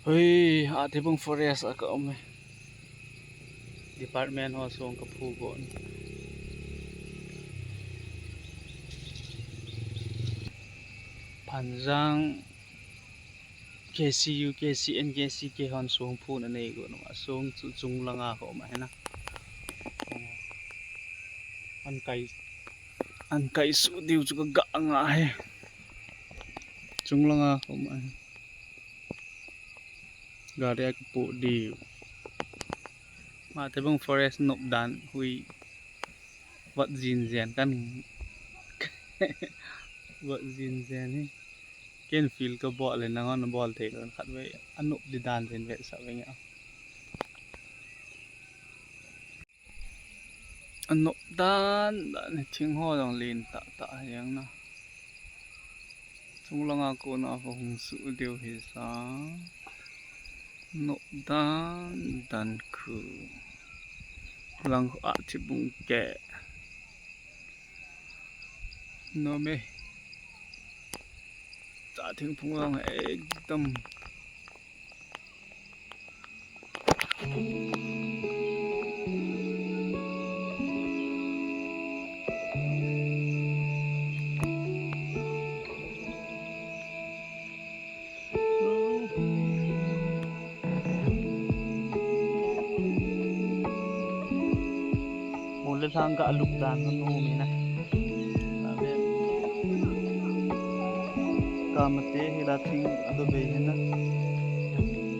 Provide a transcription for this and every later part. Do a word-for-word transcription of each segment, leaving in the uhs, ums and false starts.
Hoi, Athibung forest a ka um e. Department ho song ka phu gon. Phanjang K C U, K C N, K C K hon song phu na nei gon ma song chu chung langa ho ma hena. An kai, an kai su diu chu ka ga nga he. Chung langa ho ma he. Gari a ka pu diu. Athibung forest nop dan hui vat jin jen kan vat jin jen hi. Ken feel ka bol le nang on bol thei lo khat ve anop di dan jin ve sa ve nge. Anop dan dan thing ho jong len tah tah jeng na. Chung langa kona hung su diu hi sa. Nop dan dan khu. Lang khu Athibung ke. Nom e. Cha thingphung lang ekdam. Mol le lhang ka alup dan ka nom e na. Ka ve. Kamate hi la thing ado be hi na.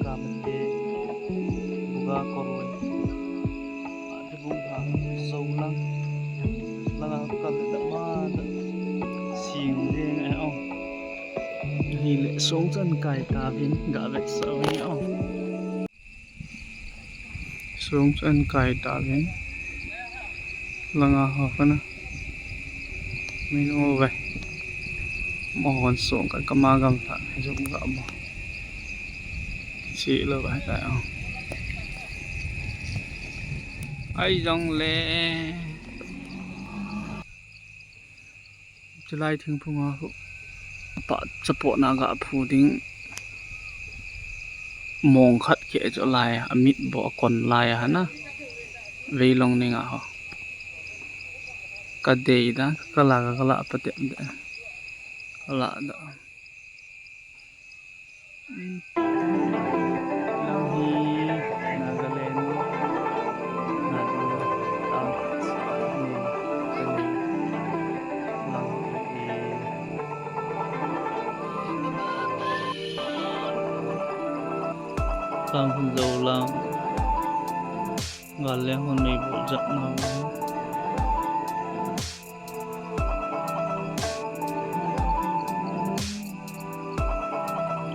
Kamate. Buga koroi. Athibung ha. Solang. Langa ka le da ma da. Sing jeng e o. Hile song chan kai ta vin ga vet sa vin o. Song chan kai ta vin. Langa ho kana. Min o ve. Mo hon song kai kama gam ta. Jum ga mo. Si lo ba ta o. Ai jong le. Chulai thingphung a khu. Pa chapo na ga phu ding. Mong khat ke cho lai, amit bo kon lai a na. Veilong ning a ho. Ka dei da, ka la ka la pa te. Ka la da. Lang hi Nagaland, Nagaland, tam, ni, kani, lang hi, lang hun zo lang, gal leng hun mei bol jak na.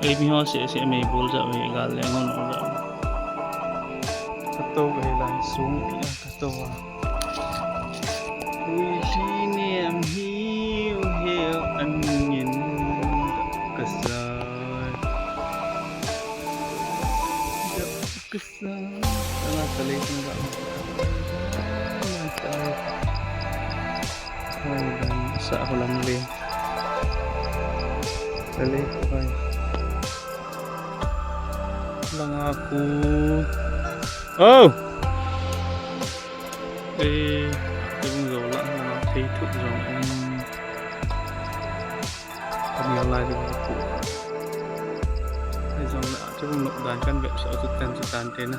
Ei, mi ho se se mei bol ja ve gal le ngon ja. Ka to ve lai sung pi a ka to a. Ui hi nem hi u he an ngin ka sa. Ka sa. Ala ka le ka. Ala ka le. Hoi, dan sa ko lang le. Lele, hoi. Lang aku. Oh! Eh, yung zola na, Facebook zone. Kani lai di ko. Ai jong le, chu bang nok dan kan bep sa chu tan chu tan te na.